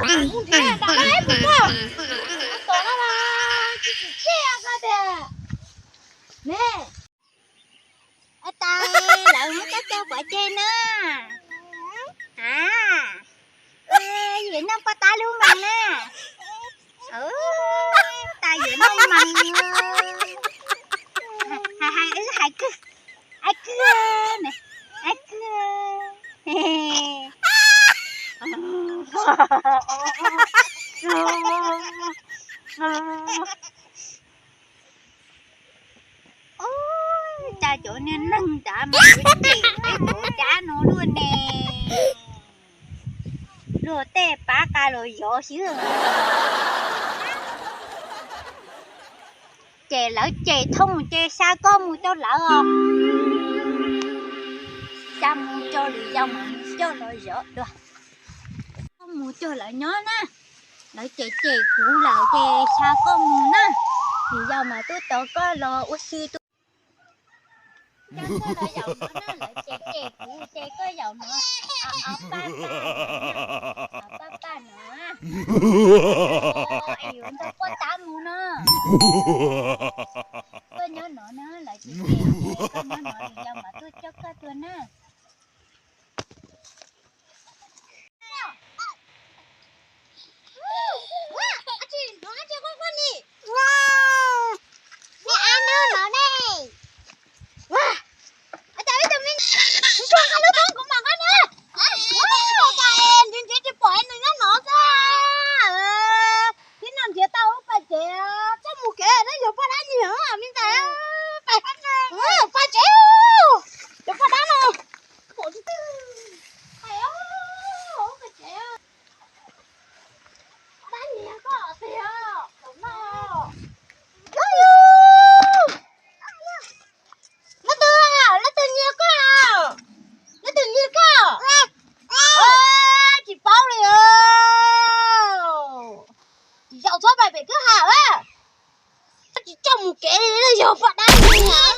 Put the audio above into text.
Mus nrhiav nram no ib pliag, tos no mas tsis tsim txiaj koj tiag ne. Ua cas lawv muab cab coj pov tseg na? A, yuav noj poj tab lub mas na. Tas yuav noj mas. Hais, hais, hais, hais kwj, hais kwj, hais kwj. Ua cas cov niag neeg nrad mas yuav cem peb cov dab no luaj ne? Luag tej pab qab los yov xwb. Ces lawv cem thooj ces xa koj mus coj lawv os. Xa mus rau lwm zaus mas coj los zov dua. Koj mus coj lawv nyob na. Lawv cem cem kuv lawm ces xa koj mus na. Lwm zaus mas tuaj tos koj los ua si tuaj. Coj koj los zaum no na, lawv cem cem kuv ces koj zaum no. Paj paj no, paj paj no. Es yuav nrog poj tab mus no. Koj nyob no na, lawv cem cem kuv, koj nyob no, lwm zaus mas tuaj coj koj tuaj na. Tib no nrhiav tau pas tsev, txoj mus kev no yog poj dab nyiag me ntxhais. Pas tsev, yog poj dab no. Leej twg, leej twg nyiag koj? Leej twg nyiag koj? Tsis paub li os. Tsis zaum txhob pais pem kwj ha a. Tsis coj mus kev li, yog poj dab nyiag.